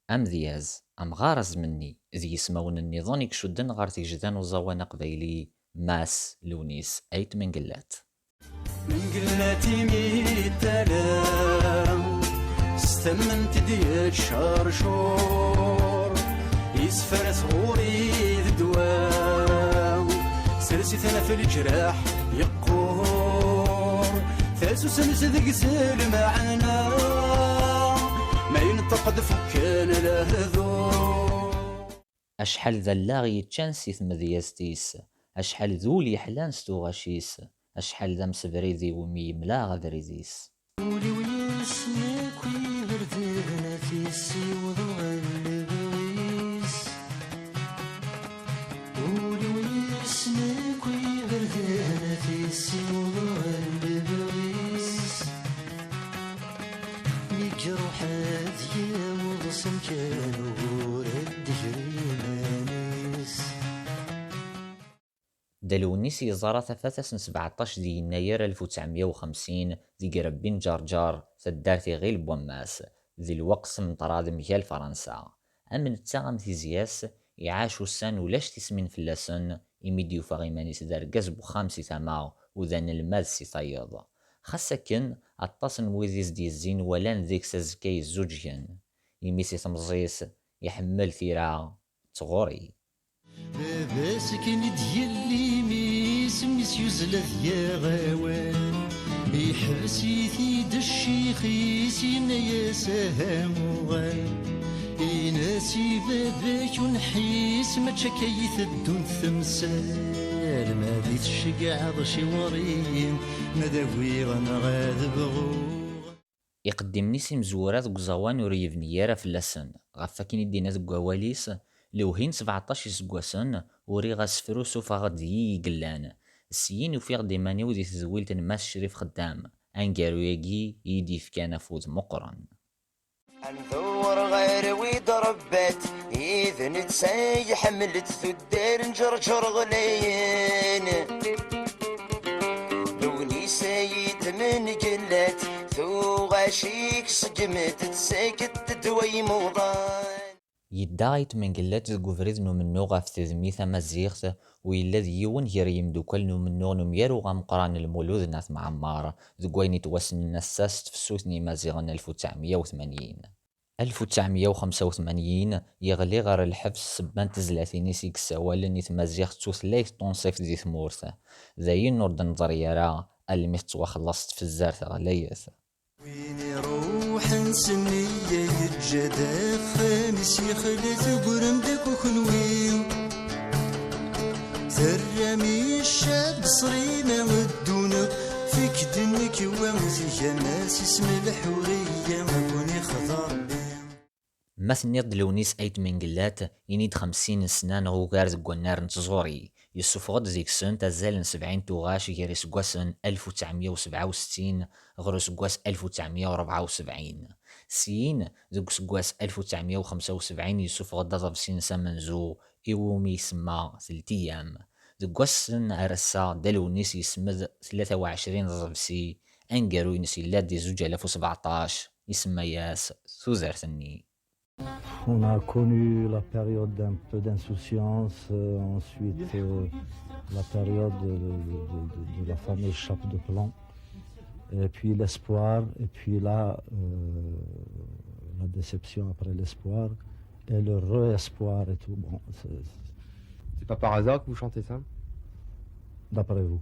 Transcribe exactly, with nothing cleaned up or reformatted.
Amedyaz, amɣar azmenni, d yismawen nniḍen i icudden ɣer tgejda n uẓawan aqbayli, Mass Lewnis Ayt Mengellat. Mengellat imi tala, s tamment d-yettcercur, yesfer tɣuri d ddwa, sers-iten ɣef leǧraḥ yeqqur, tasusem-is deg-s lmeɛna, ma yenṭeq-d fukken lehdur. Acḥal d allaɣ yeččan si tmedyazt-is, acḥal d ul yeḥlan s tuɣac-is, acḥal d amsebrid iwumi yemla abrid-is. Ul-iw yessen akk iberdan ad t-issiweḍ ɣer lebɣi-s. Ul-iw yessen akk iberdan ad t-issiweḍ ɣer lebɣi-s. Mi iruḥ ad yaweḍ s amkan ugur ad d-gri iman-is. Dda Lewnis yeẓra tafat ass n sebɛeṭṭac di yennayer alef u tesɛemya u xemsin deg irebbi n Ǧerǧer, taddart Iɣil n Wammas, di lweqt n ṭṭrad mgal Fransa. Am netta am tizya-s, iɛac ussan ulac tismin fell-asen, imi d-yufa iman-is d argaz n wexxam si tama, u d anelmad si tayeḍ. Xas akken, aṭas n wid i s-d-yezzin walan deg-s azekka yezzuǧgen, imi si temẓi-s iḥemmel tira d tɣuri. Baba-s akken i d-yelli imi-s, mmi-s yuzzel ad yaɣ awal. Iḥbes-it-id ccix-is, yenna-yas: "Aha uɣal." Ini-as i baba-k ur nḥis, mačči akka i teddunt temsal. Ma di tceggɛeḍ ciwṛi, ma d agiɣ neɣ ad bɣuɣ. Iqeddimen-is imezwura deg uẓawan ur yebni ara fell-asen. Ɣef wakken i d-yenna deg wawal-is: "Lewhi n sebɛeṭṭac iseggasen, uriɣ asefru, sufɣeɣ-d i yi-yellan. Syin ufiɣ-d iman-iw di tedwilt n Mass Crif Xeddam, aneggaru-agi i yi-d-yefkan afud meqqren." Ad ndur ɣer wi d-rebbat, i d netta i iḥemmlet tuddar n Ǧerǧer ɣlayen. Lewnis Ayt Mengellat, tuɣac-ik ṣeggmet-tt, sakket-d way imuḍan. Yedda Ayt Mengellat deg ubrid n umennuɣ ɣef tedmi tamaziɣt, u yella d yiwen gar yimdukkal n umennuɣ n umyaru ameqqran Lmulud n At Mɛemmer, deg wayen yettwassnen ass-a s tefsut n Yimaziɣen alef u tesɛemya u tmanyin. Alef u tesɛemya u xemsa u tmanyin, yeɣli ɣer lḥebs ssebba n tezlatin-is i yessawalen i tmaziɣt d tutlayt tunṣibt di tmurt. D ayen ur d-neẓri ara almi tettwaxelleṣ tfezzart ɣlayet. Win iruḥen s nniya yeǧǧa-d axxam-is yexla tegrem-d akk kenwi. Terram i ccab ṣrina ddunq, fik-d nekk wa tgama s isem lḥuriya, ma kun ixḍa Rebbi. Ma tenniḍ-d Lewnis Ayt Mengellat, ini-d xemsin n ssna neɣ ugar deg wannar n tẓuri. Yessufeɣ-d deg-sent azal n sebɛin tuɣac gar iseggasen alef u tesɛemya u sebɛa u settin ɣer useggas alef u tesɛemya u rebɛa u sebɛin. Syin, deg useggas alef u tesɛemya u xemsa u sebɛin yessufeɣ-d aḍebsi-ines amenzu iwumi isemma Telt Iyam. Deg wass-n ar ass-a, Dda Lewnis yesmed tlata u ɛecrin aḍebsi, aneggaru-ines yella-d di zuǧ alaf u sbeɛṭac, isemma-yas Tudert-nni. On a connu la période d'un peu d'insouciance, euh, ensuite, euh, la période de, de- de- de- de la fameuse chape de plomb, et puis l'espoir, et puis là, euh, la déception après l'espoir, et le re-espoir et tout. Bon, c'est- C'est pas par hasard que vous chantez ça ? D'après vous.